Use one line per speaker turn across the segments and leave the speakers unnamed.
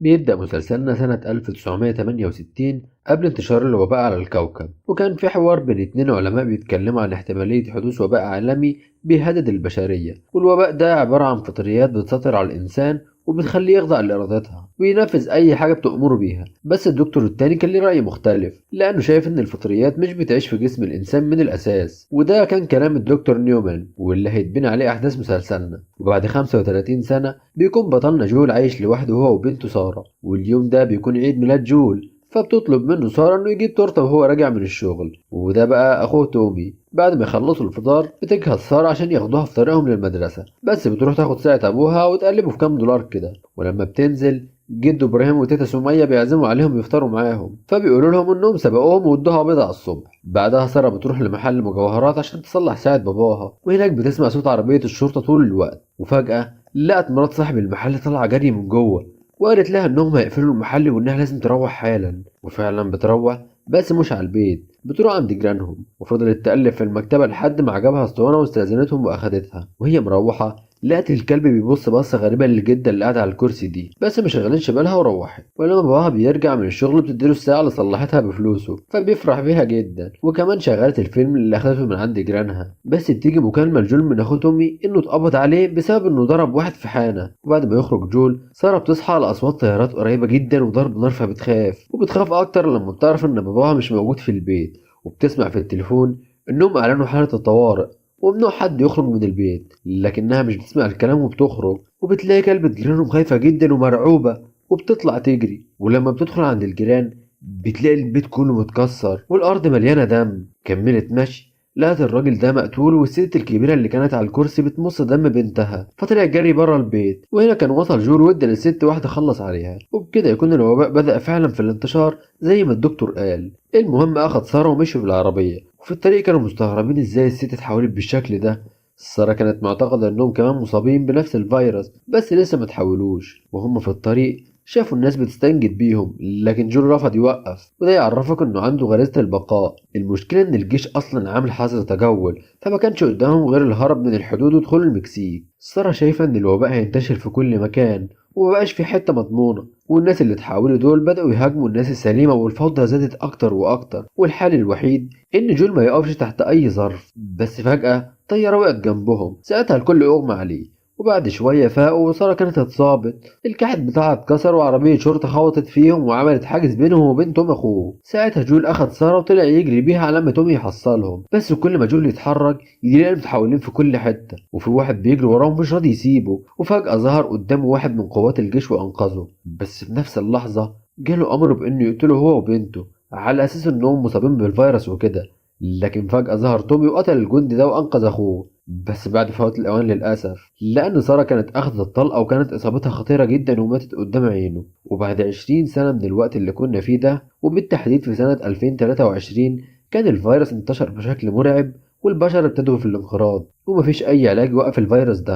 بيبدأ مسلسلنا سنة 1968 قبل انتشار الوباء على الكوكب، وكان في حوار بين اتنين علماء بيتكلموا عن احتمالية حدوث وباء عالمي بيهدد البشرية. والوباء ده عبارة عن فطريات بتسيطر على الإنسان وبتخليه يخضع لإرادتها وينفذ أي حاجة بتأمره بيها. بس الدكتور التاني كان ليه رأي مختلف، لأنه شايف إن الفطريات مش بتعيش في جسم الإنسان من الأساس، وده كان كلام الدكتور نيومان واللي هيتبني عليه أحداث مسلسلنا. وبعد 35 سنة بيكون بطلنا جول عايش لوحده هو وبنته سارة، واليوم ده بيكون عيد ميلاد جول، فبتطلب منه سارة إنه يجيب تورتة وهو راجع من الشغل، وده بقى أخوه تومي. بعد ما يخلصوا الفطار بتجهز سارة عشان ياخدوها في طريقهم للمدرسة، بس بتروح تاخد ساعة أبوها وتقلبه في كام دولار كده. ولما بتنزل جده إبراهيم وتيتا سمية بيعزموا عليهم يفطروا معاهم، فبيقولوا لهم إنهم سبقوهم وادوها بيضة على الصبح. بعدها سارة بتروح لمحل مجوهرات عشان تصلح ساعة باباها، وهناك بتسمع صوت عربية الشرطة طول الوقت. وفجأة لقت مرات صاحب المحل طالعة جري من جوه، وقالت لها انهم هيقفلوا المحل وانها لازم تروح حالا. وفعلا بتروح، بس مش على البيت، بتروح عند جيرانهم، وفضلت تقلب في المكتبة لحد ما عجبها اسطوانة واستأذنتهم واخدتها. وهي مروحة لقت الكلب بيبص بصة غريبة للجدة اللي قاعدة على الكرسي دي، بس ما شغلتش بالها وروحت. ولما باباها بيرجع من الشغل بتديله الساعة اللي صلحتها بفلوسه، فبيفرح بيها جدا. وكمان شغلت الفيلم اللي اخدته من عند جيرانها. بس بتيجي مكالمة لجول من اخوه تومي انه اتقبض عليه بسبب انه ضرب واحد في حانة. وبعد ما يخرج جول، سارة بتصحى على اصوات طيارات قريبة جدا وضرب نار، فبتخاف، وبتخاف اكتر لما بتعرف ان باباها مش موجود في البيت. وبتسمع في التليفون انهم اعلنوا حالة الطوارئ وممنوع حد يخرج من البيت، لكنها مش بتسمع الكلام وبتخرج. وبتلاقي كلبة جيرانهم خايفة جدا ومرعوبة وبتطلع تجري. ولما بتدخل عند الجيران بتلاقي البيت كله متكسر والأرض مليانة دم. كملت مشي، لقت الراجل ده مقتول والست الكبيرة اللي كانت على الكرسي بتمص دم بنتها، فطلع جري بره البيت. وهنا كان وصل جول وادى للست واحدة خلص عليها، وبكده يكون الوباء بدأ فعلا في الانتشار زي ما الدكتور قال. المهم أخد سارة ومشوا بالعربية، وفي الطريق كانوا مستغربين ازاي الست اتحولت بالشكل ده. سارة كانت معتقدة انهم كمان مصابين بنفس الفيروس بس لسه ما تحولوش. وهم في الطريق شافوا الناس بتستنجد بيهم، لكن جول رفض يوقف، وده يعرفك انه عنده غريزة البقاء. المشكلة ان الجيش اصلا عامل حظر تجول، فما كانش قدامهم غير الهرب من الحدود ودخول المكسيك. سارة شايفة ان الوباء هينتشر في كل مكان ومبقاش في حتة مضمونة، والناس اللي اتحولوا دول بدأوا يهاجموا الناس السليمة، والفوضى زادت أكتر وأكتر. والحل الوحيد إن جول ما يقفش تحت أي ظرف. بس فجأة طيارة وقعت جنبهم، ساعتها الكل أغمى عليه. وبعد شوية فاقوا وسارة كانت اتصابت، الكحت بتاعها اتكسر وعربية شرطة خبطت فيهم وعملت حاجز بينهم وبين توم أخوه. ساعتها جول أخد سارة وطلع يجري بيها على ما توم يحصلهم، بس كل ما جول يتحرك يلاقي متحولين في كل حتة، وفي واحد بيجري وراهم مش راضي يسيبه. وفجأة ظهر قدامه واحد من قوات الجيش وأنقذه، بس في نفس اللحظة جاله أمر بإنه يقتله هو وبنته على أساس إنهم مصابين بالفيروس وكده. لكن فجأة ظهر تومي وقتل الجندي ده وأنقذ أخوه، بس بعد فوات الأوان للأسف، لأن سارة كانت أخذت الطلقة وكانت إصابتها خطيرة جدا وماتت قدام عينه. وبعد 20 سنة من الوقت اللي كنا فيه ده، وبالتحديد في سنة 2023، كان الفيروس انتشر بشكل مرعب والبشر ابتدوا في الانقراض، ومفيش أي علاج وقف الفيروس ده.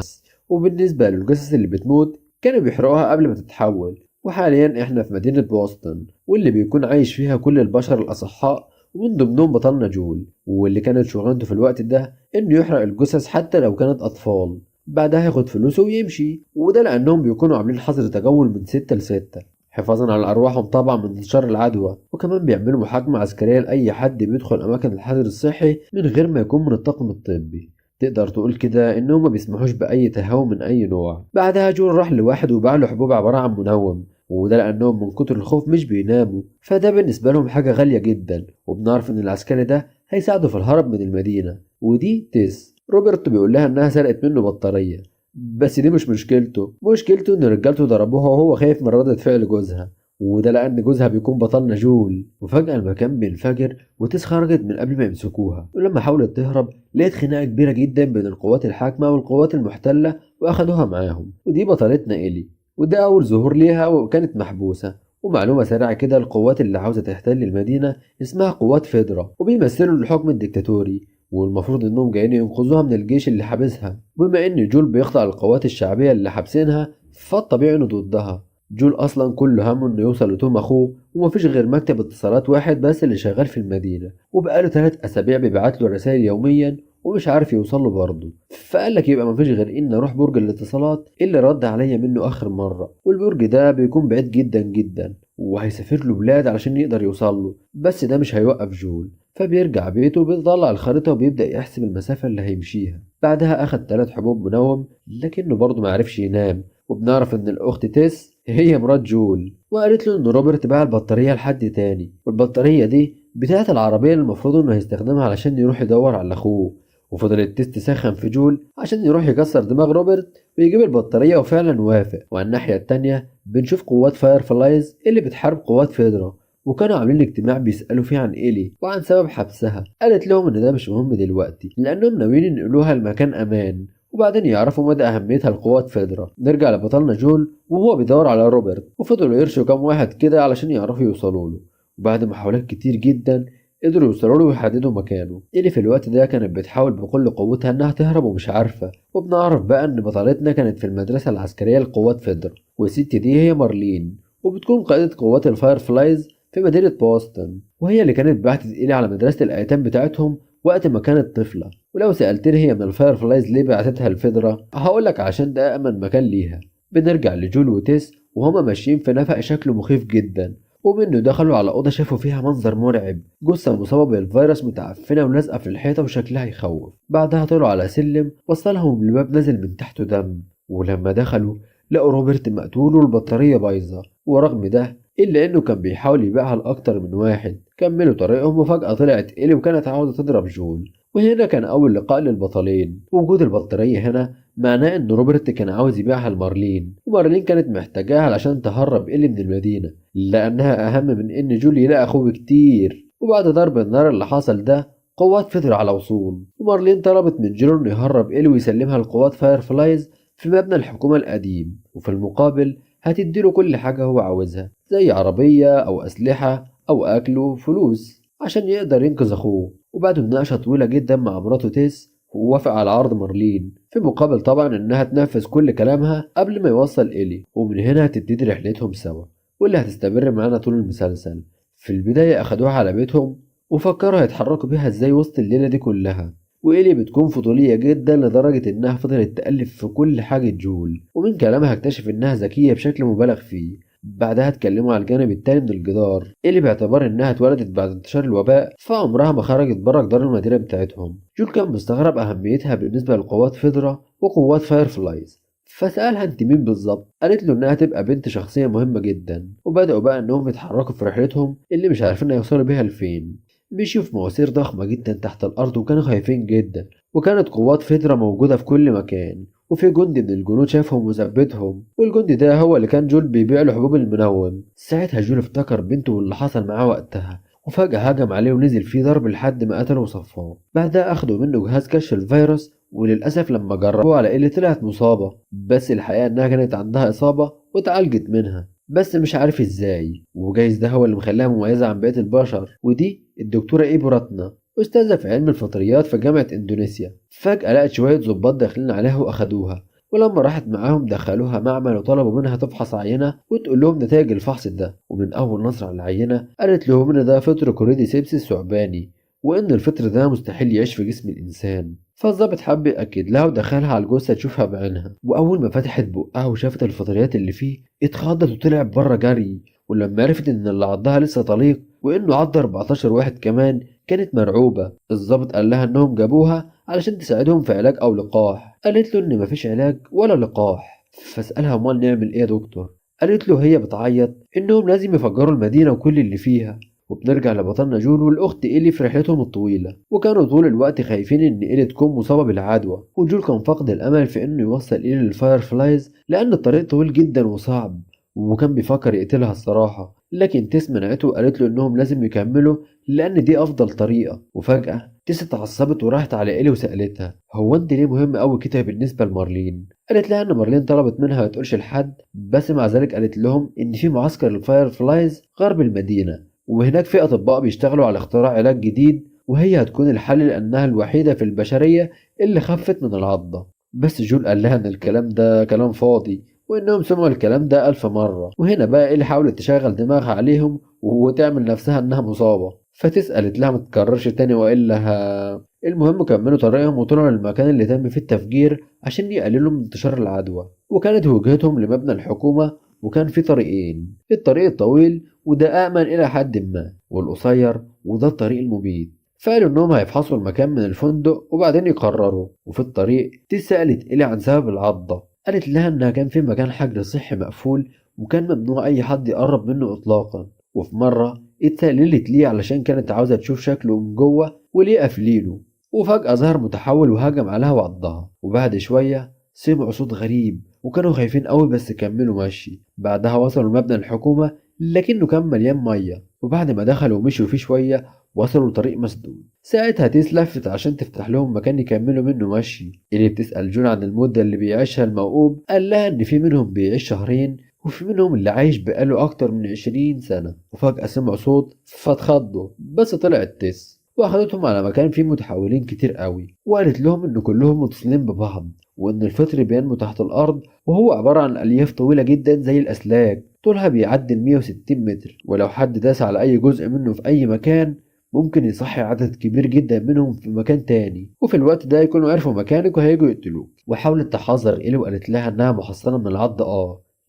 وبالنسبة للجثث اللي بتموت كانوا بيحرقوها قبل ما تتحول. وحاليا احنا في مدينة بوسطن، واللي بيكون عايش فيها كل البشر الأصحاء، ومن ضمنهم بطلنا جول، واللي كانت شغلانته في الوقت ده انه يحرق الجثث حتى لو كانت اطفال، بعدها ياخد فلوسه ويمشي. وده لانهم بيكونوا عاملين حظر تجول من 6 ل 6 حفاظا على ارواحهم طبعا من انتشار العدوى. وكمان بيعملوا محاكمة عسكرية لاي حد بيدخل اماكن الحظر الصحي من غير ما يكون من الطاقم الطبي. تقدر تقول كده انهم ما بيسمحوش باي تهاون من اي نوع. بعدها جول راح لواحد وباع له حبوب عبارة عن منوم، وده لأنهم من كتر الخوف مش بيناموا، فده بالنسبة لهم حاجة غالية جدا. وبنعرف إن العسكري ده هيساعده في الهرب من المدينة. ودي تيس. روبرت بيقول لها إنها سرقت منه بطارية، بس دي مش مشكلته، مشكلته إن رجالته ضربوها وهو خايف من ردة فعل جوزها، وده لأن جوزها بيكون بطلنا جول. وفجأة المكان بينفجر وتيس خرجت من قبل ما يمسكوها، ولما حاولت تهرب لقيت خناقة كبيرة جدا بين القوات الحاكمة والقوات المحتلة وأخدوها معاهم. ودي بطلتنا إلي، وده أول ظهور ليها وكانت محبوسة. ومعلومة سريعة كده، القوات اللي عاوزة تحتل المدينة اسمها قوات فيدرا، وبيمثلوا الحكم الديكتاتوري، والمفروض انهم جايين ينقذوها من الجيش اللي حابسها. بما ان جول بيخضع للقوات الشعبية اللي حابسينها، فالطبيعي انه ضدها. جول اصلا كل همه انه يوصل لتوم اخوه، ومفيش غير مكتب اتصالات واحد بس اللي شغال في المدينة، وبقاله 3 اسابيع بيبعت له رسائل يوميا ومش عارف يوصل له برضه. فقال لك يبقى مفيش غير ان اروح برج الاتصالات اللي رد عليا منه اخر مرة، والبرج ده بيكون بعيد جدا جدا وهيسافر له بلاد علشان يقدر يوصل له، بس ده مش هيوقف جول. فبيرجع بيته وبيطلع الخريطة وبيبدأ يحسب المسافة اللي هيمشيها. بعدها أخد 3 حبوب منوم لكنه برضه معرفش ينام. وبنعرف إن الأخت تيس هي مرات جول، وقالت له إن روبرت باع البطارية لحد تاني، والبطارية دي بتاعة العربية اللي المفروض إنه هيستخدمها علشان يروح يدور على أخوه. وفضلت تيس تسخن في جول عشان يروح يكسر دماغ روبرت ويجيب البطارية، وفعلا وافق. وعلى الناحية التانية بنشوف قوات فايرفلايز اللي بتحارب قوات فيدرا، وكانوا عاملين اجتماع بيسألوا فيه عن إيلي وعن سبب حبسها. قالت لهم إن ده مش مهم دلوقتي لأنهم ناويين ينقلوها لمكان أمان وبعدين يعرفوا مدى أهميتها لقوات فيدرا. نرجع لبطلنا جول وهو بيدور على روبرت، وفضلوا يرشوا كام واحد كده علشان يعرفوا يوصلوا له، وبعد محاولات كتير جدا قدروا يوصلوا له ويحددوا مكانه. إيلي في الوقت ده كانت بتحاول بكل قوتها إنها تهرب ومش عارفة. وبنعرف بقى إن بطلتنا كانت في المدرسة العسكرية لقوات فيدرا، والست دي هي مارلين، وبتكون قائدة قوات الفايرفلايز في مدينة بوسطن، وهي اللي كانت بعتت إيلي على مدرسة الأيتام بتاعتهم وقت ما كانت طفلة. ولو سألتني هي من الفايرفلايز ليه بعتتها الفيدرا، هقولك عشان ده أأمن مكان ليها. بنرجع لجول وتيس وهما ماشيين في نفق شكله مخيف جدا، ومنه دخلوا على أوضة شافوا فيها منظر مرعب، جثة مصابة بالفيروس متعفنة ولازقة في الحيطة وشكلها يخوف. بعدها طلعوا على سلم وصلهم لباب نازل من تحته دم، ولما دخلوا لقوا روبرت مقتول والبطارية بايظة، ورغم ده إلا إنه كان بيحاول يبيعها لأكتر من واحد. كملوا طريقهم وفجأة طلعت إيلي وكانت عاوزة تضرب جول، وهنا كان أول لقاء للبطلين. وجود البطارية هنا معناه إن روبرت كان عاوز يبيعها لمارلين، ومارلين كانت محتاجاها علشان تهرب إيلي من المدينة لأنها أهم من إن جول يلاقي أخوه بكتير. وبعد ضرب النار اللي حصل ده قوات فيدرا على وصول، ومارلين طلبت من جول إنه يهرب إيلي ويسلمها لقوات فايرفلايز في مبنى الحكومة القديم، وفي المقابل هتديله كل حاجة هو عاوزها زي عربية أو أسلحة أو أكل وفلوس عشان يقدر ينقذ أخوه. وبعد مناقشة طويلة جدا مع مراته تيس ووافق على عرض مارلين، في مقابل طبعا إنها تنفذ كل كلامها قبل ما يوصل إيلي. ومن هنا هتبتدي رحلتهم سوا واللي هتستمر معانا طول المسلسل. في البداية أخدوها على بيتهم وفكروا هيتحركوا بيها إزاي وسط الليلة دي كلها، وإيلي بتكون فضولية جدا لدرجة إنها فضلت تألف في كل حاجة جول، ومن كلامها اكتشف إنها ذكية بشكل مبالغ فيه. بعدها اتكلموا على الجانب التاني من الجدار، إيلي باعتبار إنها اتولدت بعد انتشار الوباء فعمرها ما خرجت بره جدار المدينة بتاعتهم. جول كان مستغرب أهميتها بالنسبة لقوات فيدرا وقوات فايرفلايز، فسألها انت مين بالظبط؟ قالت له انها تبقى بنت شخصية مهمة جدا. وبدأوا بقى انهم يتحركوا في رحلتهم اللي مش عارفين يوصلوا بيها لفين. مشيوا في مواسير ضخمة جدا تحت الأرض وكانوا خايفين جدا، وكانت قوات فيدرا موجودة في كل مكان، وفي جندي من الجنود شافهم وثبتهم، والجندي ده هو اللي كان جول بيبيع له حبوب المنوم. ساعتها جول افتكر بنته واللي حصل معاه وقتها، وفجأة هجم عليه ونزل فيه ضرب لحد ما قتله وصفاه. بعدها أخدوا منه جهاز كشف الفيروس، وللأسف لما جربوه على إيلي طلعت مصابة، بس الحقيقة إنها كانت عندها إصابة واتعالجت منها بس مش عارف إزاي، وجايز ده هو اللي مخليها مميزة عن بقية البشر. ودي الدكتورة إيبو راتنا، أستاذة في علم الفطريات في جامعة إندونيسيا. فجأة لقت شوية ضباط داخلين عليها وأخدوها، ولما راحت معاهم دخلوها معمل وطلبوا منها تفحص عينة وتقول لهم نتائج الفحص ده. ومن أول نظرة على العينة قالت لهم إن ده فطر كوريدي سيبسس ثعباني، وإن الفطر ده مستحيل يعيش في جسم الإنسان. فالظابط حب يأكد لها ودخلها على الجثة تشوفها بعينها، وأول ما فتحت بقها وشافت الفطريات اللي فيه اتخضت وطلعت بره جري. ولما عرفت إن اللي عضها لسه طليق وإنه عض 14 واحد كمان كانت مرعوبة. الظابط قال لها إنهم جابوها علشان تساعدهم في علاج أو لقاح، قالت له إن مفيش علاج ولا لقاح. فسألها أمال نعمل إيه يا دكتور؟ قالت له هي بتعيط إنهم لازم يفجروا المدينة وكل اللي فيها. وبنرجع لبطلنا جول والأخت إيلي في رحلتهم الطويلة، وكانوا طول الوقت خايفين إن إيلي تكون مصابة بالعدوى، وجول كان فاقد الأمل في إنه يوصل إيلي للفايرفلايز لأن الطريق طويل جدا وصعب، وكان بيفكر يقتلها الصراحة، لكن تيس منعته وقالت له إنهم لازم يكملوا لأن دي أفضل طريقة. وفجأة تيس اتعصبت وراحت على إيلي وسألتها هو أنت ليه مهم أوي كده بالنسبة لمارلين؟ قالت لها إن مارلين طلبت منها ما تقولش لحد، بس مع ذلك قالت لهم إن في معسكر الفايرفلايز غرب المدينة، وهناك في أطباء بيشتغلوا على اختراع علاج جديد، وهي هتكون الحل لأنها الوحيدة في البشرية اللي خفت من العضة. بس جول قال لها إن الكلام ده كلام فاضي وإنهم سمعوا الكلام ده 1000 مرة. وهنا بقى إيلي حاولت تشغل دماغها عليهم وتعمل نفسها انها مصابة. فتس قالت لها ما تتكررش تاني والا المهم كملوا طريقهم وطلعوا للمكان اللي تم فيه التفجير عشان يقللوا من انتشار العدوى، وكانت وجهتهم لمبنى الحكومة. وكان في طريقين، الطريق الطويل وده أأمن إلى حد ما، والقصير وده الطريق المميت. فقالوا إنهم هيفحصوا المكان من الفندق وبعدين يقرروا. وفي الطريق تيس سألت إلي عن سبب العضة، قالت لها إنها كان في مكان حجر صحي مقفول وكان ممنوع أي حد يقرب منه إطلاقا. وفي مرة اتسللت ليه علشان كانت عاوزة تشوف شكله من جوه وليه قافلينه، وفجأة ظهر متحول وهجم عليها وعضها. وبعد شوية سمعوا صوت غريب وكانوا خايفين قوي بس كملوا ماشي. بعدها وصلوا لمبنى الحكومة لكنه كان مليان مية، وبعد ما دخلوا ومشوا فيه شوية وصلوا لطريق مسدود. ساعتها تيس لفت عشان تفتح لهم مكان يكملوا منه مشي. اللي بتسأل جون عن المدة اللي بيعيشها الموقوب، قال لها إن في منهم بيعيش شهرين وفي منهم اللي عايش بقاله أكتر من 20 سنة. وفجأة سمعوا صوت فاتخضوا، بس طلعت تيس وأخدتهم على مكان فيه متحولين كتير قوي، وقالت لهم إن كلهم متصلين ببعض وإن الفطر بينمو تحت الأرض وهو عبارة عن ألياف طويلة جدا زي الأسلاك طولها بيعدي 160 متر، ولو حد داس على أي جزء منه في أي مكان ممكن يصحي عدد كبير جدا منهم في مكان تاني، وفي الوقت ده يكونوا عرفوا مكانك وهيجوا يقتلوك. وحاولت تحذر إلي وقالت لها إنها محصنة من العض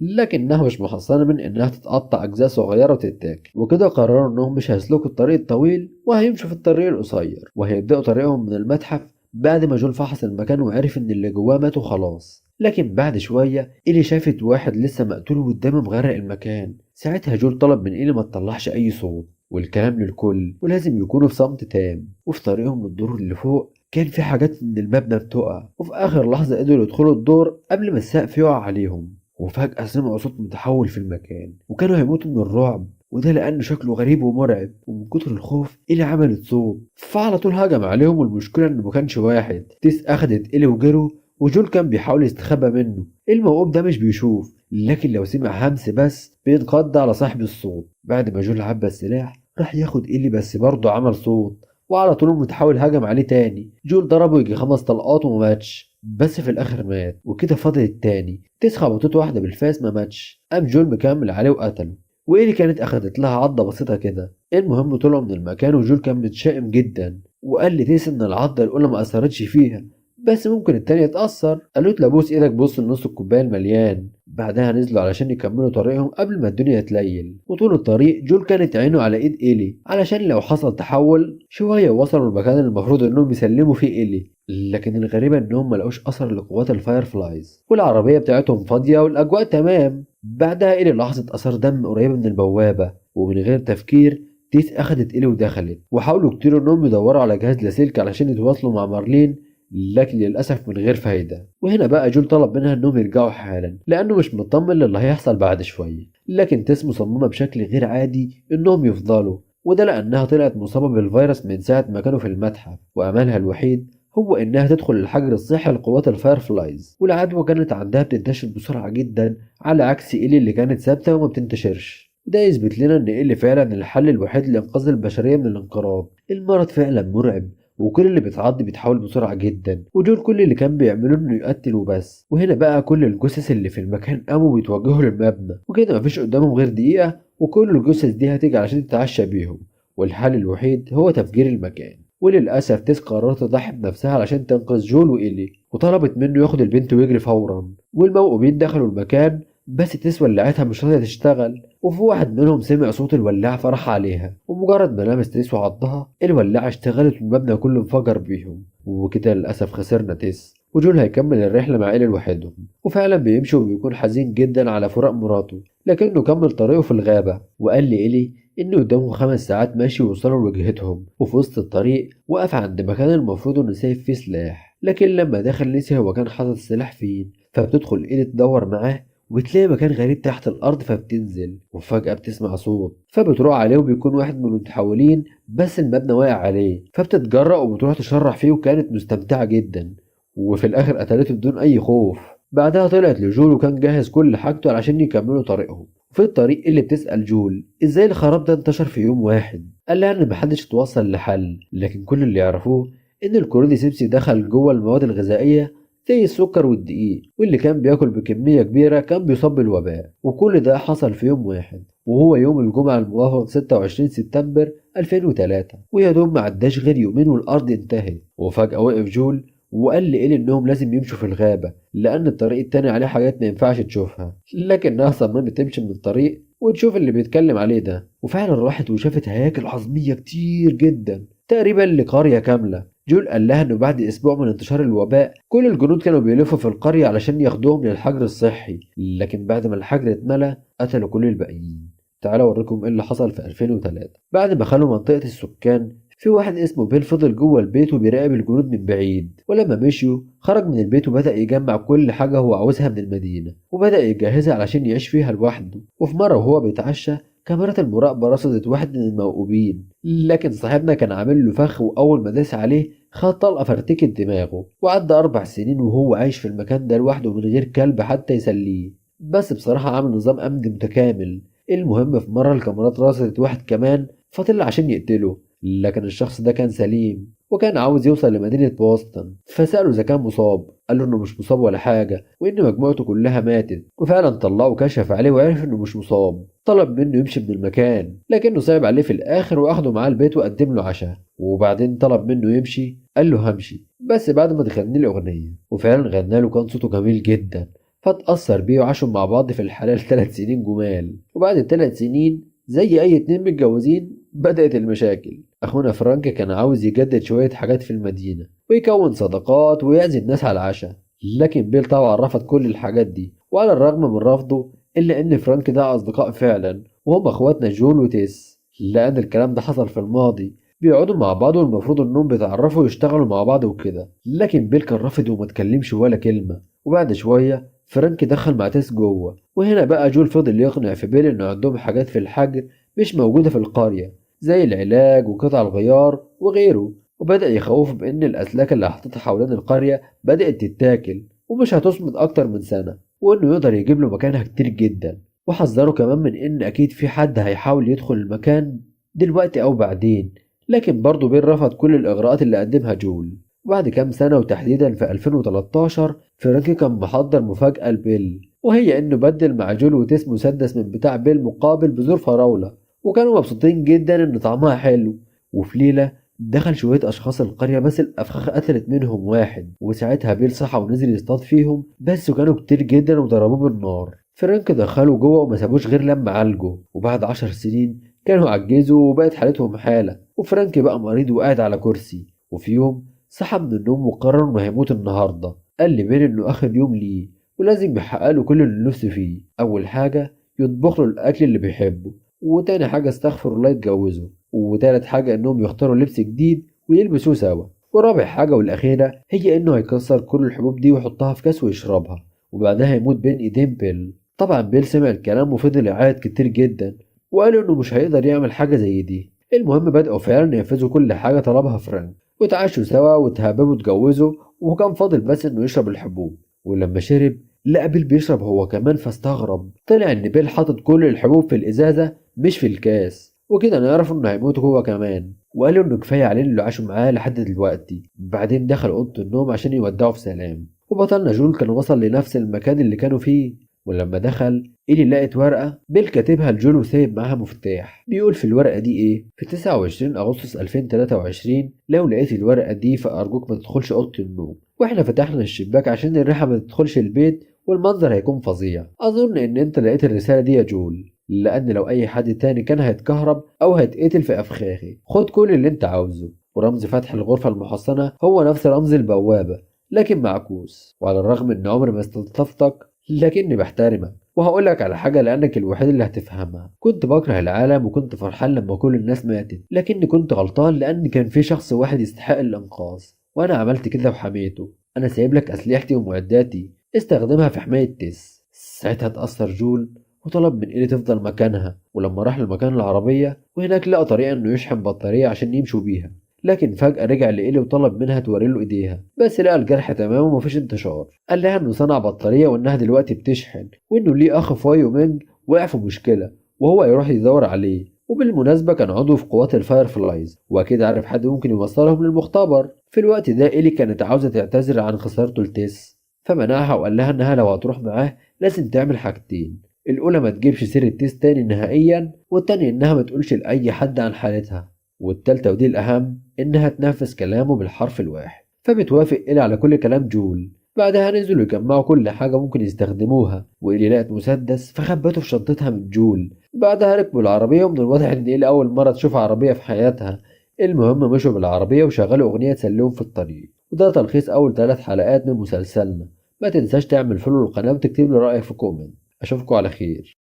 لكنها مش محصنة من إنها تتقطع أجزاء صغيرة وتتاكل. وكده قرروا إنهم مش هيسلكوا الطريق الطويل وهيمشوا في الطريق القصير، وهيبدأوا طريقهم من المتحف بعد ما جول فحص المكان وعرف إن اللي جواه ماتوا خلاص. لكن بعد شوية إلي شافت واحد لسه مقتول والدم مغرق المكان. ساعتها جول طلب من إلي ما تطلعش أي صوت والكلام للكل ولازم يكونوا في صمت تام. وفي طريقهم للدور اللي فوق كان في حاجات من المبنى بتقع، وفي آخر لحظة قدروا يدخلوا الدور قبل ما السقف يقع عليهم. وفجأة سمعوا صوت متحول في المكان وكانوا هيموتوا من الرعب، وده لأنه شكله غريب ومرعب. ومن كتر الخوف إلي عملت صوت فعلى طول هجم عليهم، والمشكلة إنه ما كانش واحد. تيس أخدت إلي وجروا، وجول كان بيحاول يستخبى منه. الموقوف ده مش بيشوف، لكن لو سمع همس بس بينقض على صاحب الصوت. بعد ما جول عبى السلاح راح ياخد إلي، بس برضه عمل صوت وعلى طول المتحول هجم عليه تاني. جول ضربه يجي 5 طلقات وما ماتش، بس في الاخر مات. وكده فاضل التاني. تيس خبطته واحده بالفاس ما ماتش، قام جول مكمل عليه وقتله، وإلي كانت اخدت لها عضه بسيطه كده. المهم طلعوا من المكان وجول كان متشائم جدا، وقال لتيس ان العضه الاولى ما اثرتش فيها بس ممكن التانية تأثر. قالت له بوس ايدك بص لنص الكوبايه المليان. بعدها نزلوا علشان يكملوا طريقهم قبل ما الدنيا تليل. وطول الطريق جول كانت عينه على ايد إلي علشان لو حصل تحول شويه. وصلوا المكان المفروض انهم يسلموا فيه إلي، لكن الغريبة انهم ما لقوش اثر لقوات ال Fireflies، والعربية بتاعتهم فاضية والاجواء تمام. بعدها إلي لاحظت اثار دم قريبة من البوابة، ومن غير تفكير تيس اخدت إلي ودخلت. وحاولوا كتير انهم يدوروا على جهاز لاسلكي علشان يتواصلوا مع مارلين، لكن للأسف من غير فايدة. وهنا بقى جول طلب منها انهم يرجعوا حالا لأنه مش مطمن للي هيحصل بعد شوية، لكن تيس مصممة بشكل غير عادي انهم يفضلوا، وده لأنها طلعت مصابة بالفيروس من ساعة ما كانوا في المتحف، وأملها الوحيد هو إنها تدخل الحجر الصحي لقوات ال Fireflies. والعدوى كانت عندها بتنتشر بسرعة جدا على عكس إلي اللي كانت ثابتة وما بتنتشرش. وده يثبت لنا إن إلي فعلا الحل الوحيد لإنقاذ البشرية من الانقراض. المرض فعلا مرعب، وكل اللي بيتعض بيتحول بسرعة جدا، وجول كل اللي كان بيعمله انه يقتل وبس. وهنا بقى كل الجثث اللي في المكان قاموا بيتوجهوا للمبنى، وكده مفيش قدامهم غير دقيقة وكل الجثث دي هتيجي علشان تتعشى بيهم، والحل الوحيد هو تفجير المكان. وللأسف تيس قررت تضحي بنفسها علشان تنقذ جول وإلي، وطلبت منه ياخد البنت ويجري فورا. والموقوبين دخلوا المكان، بس تيس ولعتها مش راضية تشتغل، وفي واحد منهم سمع صوت الولاعة فراح عليها، ومجرد ما لمس تيس وعضها الولاعة اشتغلت والمبنى كله انفجر بيهم. وكده للأسف خسرنا تيس، وجول هيكمل الرحلة مع إلي لوحدهم. وفعلا بيمشي وبيكون حزين جدا على فراق مراته، لكنه كمل طريقه في الغابة. وقال لإلي إنه قدامه 5 ساعات ماشي ويوصلوا لوجهتهم. وفي وسط الطريق وقف عند مكان المفروض إنه سايب فيه سلاح، لكن لما دخل نسي هو كان حاطط السلاح فين. فبتدخل إلي تدور معاه وبتلاقي مكان غريب تحت الأرض، فبتنزل وفجأة بتسمع صوت، فبتروح عليه وبيكون واحد من المتحولين بس المبنى واقع عليه، فبتتجرأ وبتروح تشرح فيه، وكانت مستمتعة جدا. وفي الآخر قتلته بدون أي خوف. بعدها طلعت لجول وكان جاهز كل حاجته علشان يكملوا طريقهم. وفي الطريق اللي بتسأل جول ازاي الخراب ده انتشر في يوم واحد، قال لها ان محدش اتوصل لحل، لكن كل اللي يعرفوه ان ال cordyceps دخل جوه المواد الغذائية زي السكر والدقيق، واللي كان بياكل بكمية كبيرة كان بيصاب بالوباء، وكل ده حصل في يوم واحد. وهو يوم الجمعة الموافق 26 سبتمبر 2003، ويا دوب ما عداش غير يومين والأرض انتهت. وفجأة وقف جول وقال لإيلي إنهم لازم يمشوا في الغابة لأن الطريق التاني عليه حاجات ما ينفعش تشوفها، لكنها صممت تمشي من الطريق وتشوف اللي بيتكلم عليه ده. وفعلا راحت وشافت هياكل عظمية كتير جدا تقريبا لقرية كاملة. جول قال لها انه بعد اسبوع من انتشار الوباء كل الجنود كانوا بيلفوا في القرية علشان ياخدوهم للحجر الصحي، لكن بعد ما الحجر اتملى قتلوا كل الباقيين. تعالوا اوريكم ايه اللي حصل في 2003. بعد ما خلوا منطقة السكان، في واحد اسمه بيل فضل جوه البيت وبيراقب الجنود من بعيد، ولما مشيوا خرج من البيت وبدأ يجمع كل حاجة هو عاوزها من المدينة وبدأ يجهزها علشان يعيش فيها لوحده. وفي مرة وهو بيتعشى كاميرات المراقبة رصدت واحد من الموقوبين، لكن صاحبنا كان عامل له فخ، وأول ما داس عليه خد طلقة فرتكت دماغه. وعدى 4 سنين وهو عايش في المكان ده لوحده من غير كلب حتى يسليه، بس بصراحة عامل نظام أمن متكامل. المهم في مرة الكاميرات رصدت واحد كمان فطلع عشان يقتله، لكن الشخص ده كان سليم وكان عاوز يوصل لمدينة بوسطن، فسأله إذا كان مصاب، قال له إنه مش مصاب ولا حاجة وإن مجموعته كلها ماتت. وفعلا طلعه وكشف عليه وعرف إنه مش مصاب، طلب منه يمشي من المكان لكنه صعب عليه في الآخر وأخده معاه البيت وقدم له عشاء. وبعدين طلب منه يمشي، قال له همشي بس بعد ما تغني له أغنية، وفعلا غنى له، كان صوته جميل جدا فتأثر بيه وعاشوا مع بعض في الحلال 3 سنين جمال. وبعد 3 سنين زي أي 2 متجوزين بدأت المشاكل. أخونا فرانك كان عاوز يجدد شوية حاجات في المدينة ويكون صداقات ويعزم ناس على العشاء، لكن بيل طبعا رفض كل الحاجات دي. وعلى الرغم من رفضه إلا إن فرانك ده أصدقاء فعلا، وهم أخواتنا جول وتيس، لأن الكلام ده حصل في الماضي، بيقعدوا مع بعض والمفروض إنهم بيتعرفوا ويشتغلوا مع بعض وكده، لكن بيل كان رافض وما اتكلمش ولا كلمة. وبعد شوية فرانك دخل مع تيس جوه، وهنا بقى جول فضل يقنع في بيل إنه عندهم حاجات في الحجر مش موجودة في القرية زي العلاج وقطع الغيار وغيره، وبدأ يخوفه بإن الأسلاك اللي حطتها حوالين القرية بدأت تتاكل ومش هتصمد أكتر من سنة، وإنه يقدر يجيب له مكانها كتير جدا. وحذره كمان من إن أكيد في حد هيحاول يدخل المكان دلوقتي أو بعدين، لكن برضه بيل رفض كل الإغراءات اللي قدمها جول. وبعد كام سنة وتحديدا في 2013 فرانك كان محضر مفاجأة لبيل، وهي إنه بدل مع جول وتيس مسدس من بتاع بيل مقابل بذور فراولة، وكانوا مبسوطين جدا إن طعمها حلو. وفي ليلة دخل شوية أشخاص القرية بس الأفخاخ قتلت منهم واحد، وساعتها بيل صحى ونزل يصطاد فيهم، بس كانوا كتير جدا وضربوه بالنار. فرانك دخله جوه وما سابوش غير لما عالجه، وبعد 10 سنين كانوا عجزوا وبقت حالتهم حالة، وفرانك بقى مريض وقاعد على كرسي. وفي يوم صحى من النوم وقرر انه هيموت النهارده، قال لبيل انه اخر يوم ليه ولازم يحقق له كل اللي نفسه فيه. اول حاجه يطبخ له الاكل اللي بيحبه، وتاني حاجه استغفر الله يتجوزه، وتالت حاجه انهم يختاروا لبس جديد ويلبسوه سوا، ورابع حاجه والاخيره هي انه هيكسر كل الحبوب دي ويحطها في كاس ويشربها، وبعدها يموت بين ايدين بيل. طبعا بيل سمع الكلام وفضل يعيط كتير جدا وقال انه مش هيقدر يعمل حاجه زي دي. المهم بدأوا فعلا ينفذوا كل حاجه طلبها فرانك، وتعاشوا سوا وتهببوا وتجوزوا، وكان فاضل بس انه يشرب الحبوب. ولما شرب لقى بيل بيشرب هو كمان فاستغرب، طلع ان بيل حاطط كل الحبوب في الازازه مش في الكاس، وكده نعرف انه هيموت هو كمان. وقالوا انه كفايه عليه اللي عاشوا معاه لحد دلوقتي. بعدين دخل اوضه النوم عشان يودعه في سلام، وبطلنا جول كان وصل لنفس المكان اللي كانوا فيه. ولما دخل إيلي لقت ورقة بيل كاتبها لجول وسايب معاها مفتاح، بيقول في الورقة دي إيه؟ في 29 أغسطس 2023 لو لقيت الورقة دي فأرجوك ما تدخلش أوضة النوم، وإحنا فتحنا الشباك عشان الريحة ما تدخلش البيت والمنظر هيكون فظيع. أظن إن أنت لقيت الرسالة دي يا جول، لأن لو أي حد تاني كان هيتكهرب أو هيتقتل في أفخاخي. خد كل اللي أنت عاوزه. ورمز فتح الغرفة المحصنة هو نفس رمز البوابة لكن معكوس. وعلى الرغم إن عمري ما استلطفتك لكني بحترمك، وهقولك على حاجة لأنك الوحيد اللي هتفهمها. كنت بكره العالم وكنت فرحان لما كل الناس ماتت، لكني كنت غلطان لأن كان في شخص واحد يستحق الإنقاذ وأنا عملت كده وحميته. أنا سايب لك أسلحتي ومعداتي، استخدمها في حماية تيس. ساعتها اتأثر جول وطلب من إيلي تفضل مكانها. ولما راح لمكان العربية وهناك لقى طريقة إنه يشحن بطارية عشان يمشوا بيها، لكن فجأة رجع لإيلي وطلب منها توريله إيديها، بس لقى الجرح تمام ومفيش انتشار. قال لها إنه صنع بطارية وإنها دلوقتي بتشحن، وإنه ليه أخ في وايومينج وقع في مشكلة وهو يروح يدور عليه، وبالمناسبة كان عضو في قوات ال Fireflies وأكيد عارف حد ممكن يوصلهم للمختبر. في الوقت ده إيلي كانت عاوزة تعتذر عن خسارته لتيس، فمنعها وقال لها إنها لو هتروح معاه لازم تعمل حاجتين. الأولى ما تجيبش سيرة تيس تاني نهائيا، والتانية إنها ما تقولش لأي حد عن حالتها، والتالتة ودي الأهم إنها تنفذ كلامه بالحرف الواحد. فبتوافق إيلي على كل كلام جول. بعدها نزلوا يجمعوا كل حاجة ممكن يستخدموها، وإيلي لقت مسدس فخبته في شنطتها من جول. بعدها ركبوا العربية، ومن الواضح إن إيلي أول مرة تشوف عربية في حياتها. المهم مشوا بالعربية وشغلوا أغنية تسليهم في الطريق. وده تلخيص أول 3 حلقات من مسلسلنا. ما تنساش تعمل follow للقناة وتكتب لي رأيك في comment. أشوفكوا على خير.